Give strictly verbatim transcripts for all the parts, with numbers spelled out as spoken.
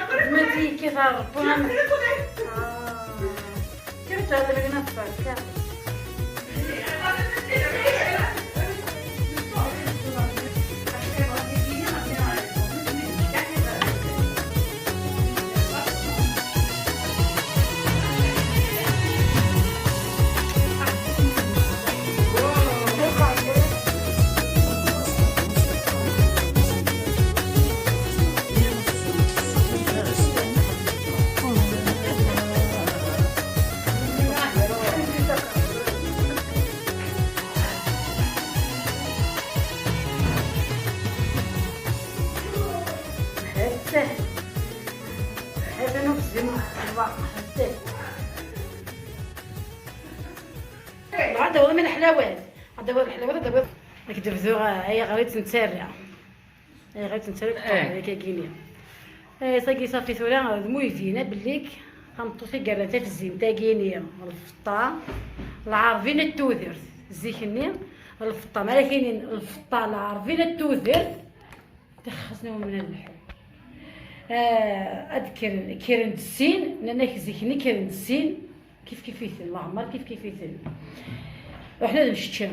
Zma-tt yekkat ɣer Ṛebbi. Ah. Kif tɛelleḍ akken ad teffeɣ? هسه. هذا نفس الوقت. هسه. هذا هو من الحلاوات. هذا هو الحلاوات، هذا هو. راك تبدو، آه، هي غريت نتسرع. هي غريت نتسرع. Eh. هكا كينيا. Eh, صاكي صافي ثورة، مو يدينا بليك. غنطو في قرن تفزين تاكينيا. الفطة. العربين التودرت. زيكني. الفطة، ما كاينين الفطة، العربين التودرت. تخصني من اللحوم. آه، أذكر كيرن السين، لأن زيكني كيرن السين. كيف كيف يثن، الله عمر كيف كيف يثن. وحنا نمشي.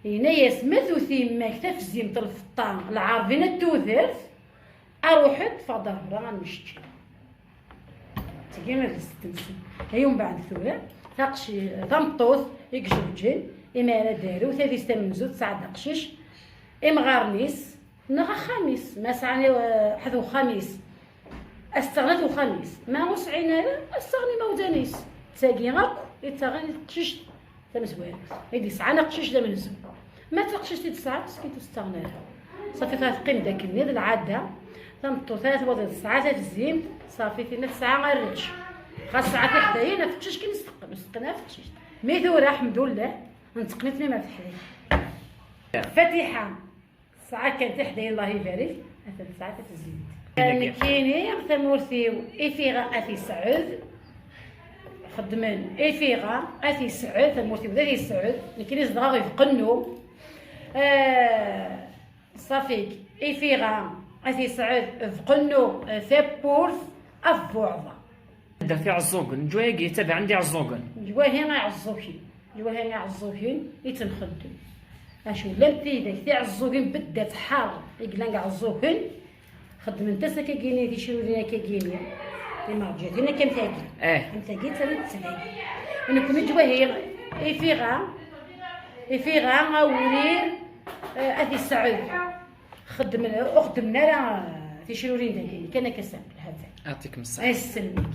Yenna-yas: "Ma tewti yemma-k tafzimt n lfeṭṭa, lɛerbi n at tudert, aruḥ-d, ffeɣ-d ar berra, ad nmecčew." Tagi ma d lsett-nsen. Ay umbeɛd tura, taqci-, tameṭṭut i ijewǧen, imi ara d-arew, tadist tamenzut, tesɛa-d aqcic, imɣaren-is, neɣ axxam-is, ma sɛan, eh, ḥed uxxam-is, ad s-ttaɣen at uxxam-is. Ma ur sɛin ara, ad s-ttaɣen imawdan-is. D tagi akk i ttaɣen i teqcict tamezwarut. I d-yesɛan aqcic d amenzu. Ma d taqcict i d-tesɛa, teskit ur s-ttaɣen ara. Safi, teqqim d akken-nni d lɛada. Tameṭṭut ara twaḍi tesɛa tafzimt, safi, tinna tesɛa arrac. Xas tesɛa tiḥdayin, ɣef teqcict kan i s-teqqen, ur s-teqqen ara ɣef teqcict. Mi tura, ḥemdullah, nteqqen-iten ma teḥdayin. Fatiḥa. Tesɛa kan tiḥdayin, Allah ibarik, atan tesɛa tafzimt. Nekkini, tamurt-iw, Ifiɣa At Isɛud, xeddmen Ifiɣa At Isɛud, tamurt-iw d At Isɛud, nekkini zedɣeɣ di Bqennu. Eh, ṣafi, Ifiɣa At Isɛud, Bqennu, eh, tawwurt, At Buɛḍa. Anda tiɛeẓẓugen, leǧwayagi yettabaɛen d iɛeẓẓugen. Leǧwahi iɛeẓẓugen, leǧwahi iɛeẓẓugen i ttnxeddem. Acu, llant tidak tiɛeẓẓugin beddat ḥar i yellan deg iɛeẓẓugen, xeddment-as akkagini, ticrudin akkagini, timerǧatin akka am tagi. Eh. Am tagi ttarint-tt dagi. Nekkni leǧwahi, Ifiɣa, Ifiɣa, Awrir, eh, At Isɛud. Xeddmen, ur xeddmen ara ticrurin dagi, kan akka simple, ha-tt-an. Yɛṭikem ṣṣeḥḥa. Ay, yesselmek.